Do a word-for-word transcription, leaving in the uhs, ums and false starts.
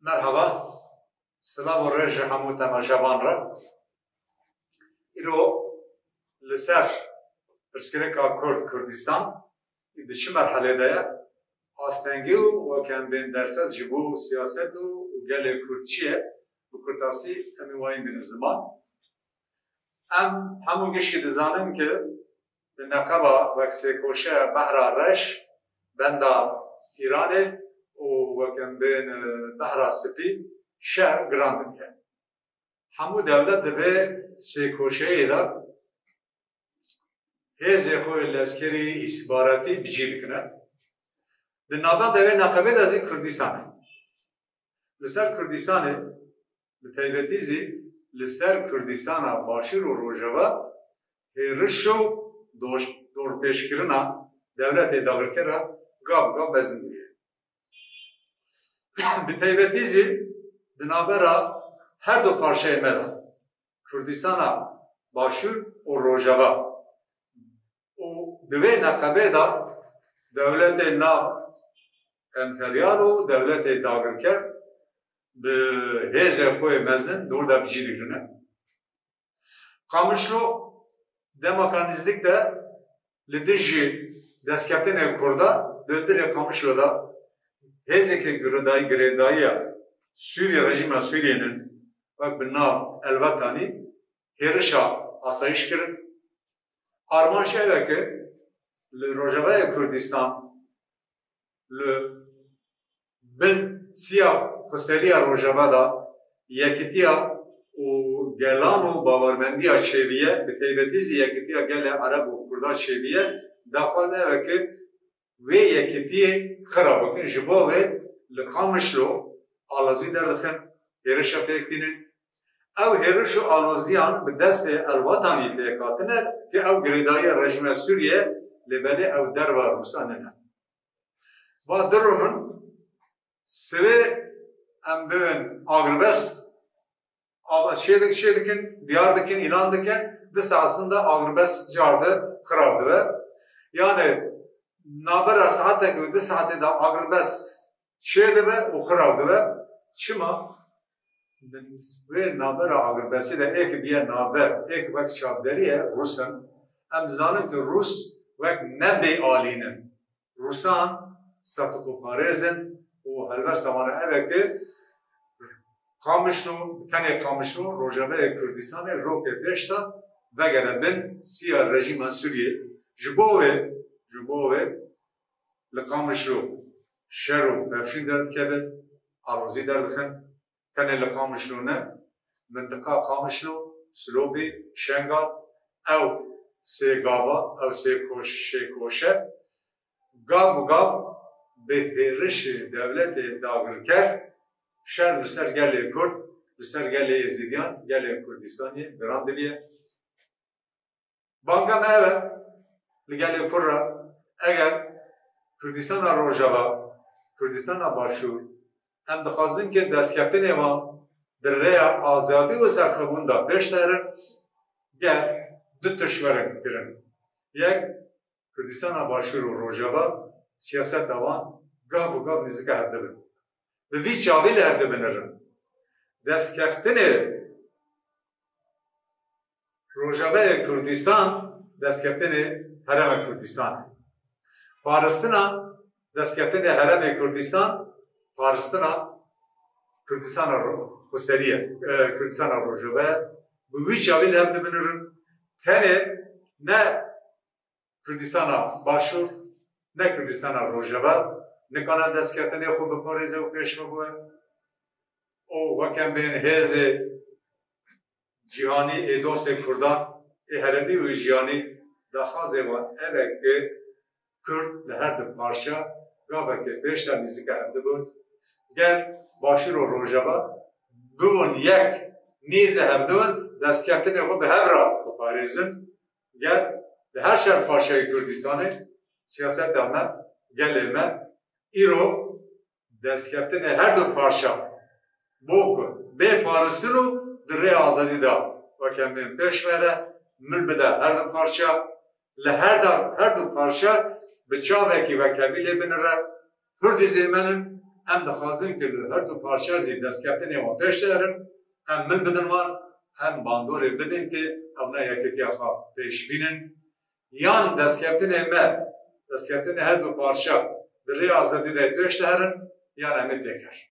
Merhaba, silav û rêz ji hemû temaşevan re. Îro li ser pirsgirêka Kurd, Kurdistan, di çi merhelê de ye? Astengî û wekembên derfet ji bo siyaset û, û gelê Kurd çi ye? Bi kurtasî em ê wayîn bînin ziman. Em hemû giştî dizanin ki di neqeba wek Sêkoşe, Behra Reş, benda Îranê û wekembên, e, Behra Spî şer giran dibiye. Hemû dewlet di vê sêkoşeyê de hêzê xwe lezkerî, îstîxbaratî bi cî dikine. Di navenda wê neqebê de zî Kurdistan e. Li ser Kurdistanê, bi taybetî zî li ser Kurdistana Başûr û Rojava hêriş û dor-, dorpêçkirina dewletê dagirker re gav bi gav mezin bûye. Bi taybetî zî di navbera her du parçeyê me de, Kurdistana Başûr û Rojava, û di vê neqebê de dewletê nav emperyal û dewletê dagirker bi hêzê xwe mezin dor de bi cî digirine. Qamişlo demaka nîzdîk de li dijî destkeftinê Kurda di hundirê Qamişlo de hêzeke girêdayî, girêdayiya Sûriyê, rejîma Sûriyê ne, wek bi nav El-Wetanî hêrişa asayîş kirin. Armanc ev e ke li Rojavayê Kurdistan, li bin siya xweseriya Rojava de yekîtiya û gelan û bawermendiya çêbûye, bi taybetî zî yekîtiya gelê Ereb û Kurda çêbûye, daxwaz ev e ke vê yekîtiyê xira bikin. Ji bo vê li Qamişlo alozî derdixin, hêrişa pêk tînin. Ew hêriş û aloziyan bi destê El-Wetanî pêk hatine, ke ew girêdayî rejîma Sûriyê, lê belê ew derva Rûsan nine. Va dirûnin, sivê em bibin agirbest, ava çê dik-, çê dikin, diyar dikin, îlan dikin, di saetin de agirbest carde xirab dibe. Yani nabera saetek û di saetê de agirbest çê dibe û xirab dibe. Çima? Di vê nabera agirbestî de êk biye navber, êk wek çavderî ye, Rûs in. Em dizanin ku Rûs wek ne bê alî ne. Rûsan statukoparêz in û helwesta wan ev e ke Qamişlo, tenê Qamişlo, Rojavayê Kurdistanê rokê pêş de vegere bin siya rejîma Sûriyê. Ji bo wê, ji bo wê li Qamişlo şer û pevçûn derdikevin, alozî derdixin. Tenê li Qamişlo ne, mintiqa Qamişlo, Silopî, Şengal, ew sê gava, ew sê koş-, sê koşe, gav bi gav bi hêrişê dewletê dagirker şer li ser gelê Kurd, li ser gelê Êzîdiyan, gelê Kurdistanê giran dibiye. Banga me ev e, li gelê Kurd re, eger Kurdistana Rojava, Kurdistana Başûr, em dixwazin ke destkeftinê wan di rêya azadî û serxwebûn de pêş de herin, ger du tişt werin kirin. Yek, Kurdistana Başûr û Rojava siyaseta wan gav û gav nêzîka hev dibin. Bi vî çavî li hev dibinirin. Destkeftinê Rojavayê Kurdistan, destkeftinê Herêma Kurdistan e. Parastina destkeftinê Herêmê Kurdistan, parastina Kurdistana Ro-, Xweserî ye, e, Kurdistana Rojava ye. Bi wî çavî li hev dibinirin. Tenê ne Kurdistana Başûr, ne Kurdistana Rojava nikana destkeftinê xwe biparêze û pêş ve bibe. Û weke bên hêzê cîhanî ê dostê Kurdan, ê herêmî û cîhanî, daxwazê wan ev e ke Kurd li her du parça gaveke pêş de nêzîka hev dibin. Ger Başûr û Rojava bibin yek, nêzî hev dibin, destkeftinê xwe bi hev re biparêzin. Ger li her çar parçeyê Kurdistanê siyaseta me, gelê me, îro destkeftinê her du parça bo ku bê parastin û di rê azadî de weke min pêş were, mil bide her du parça, li her dar, her du parça bi çavekî wekevî lê binire, Kurdî zêmenin, Em dixwazin ku li her du parçe zî destkeftinê wan pêş de herin, em mil bidin wan, em bandorê bidin ku ew ne yeketiya xwe pêş bînin, yan destkeftinê me, destkeftinê her du parçe di rêya azadî de pêş de herin, yan em ê têk herin.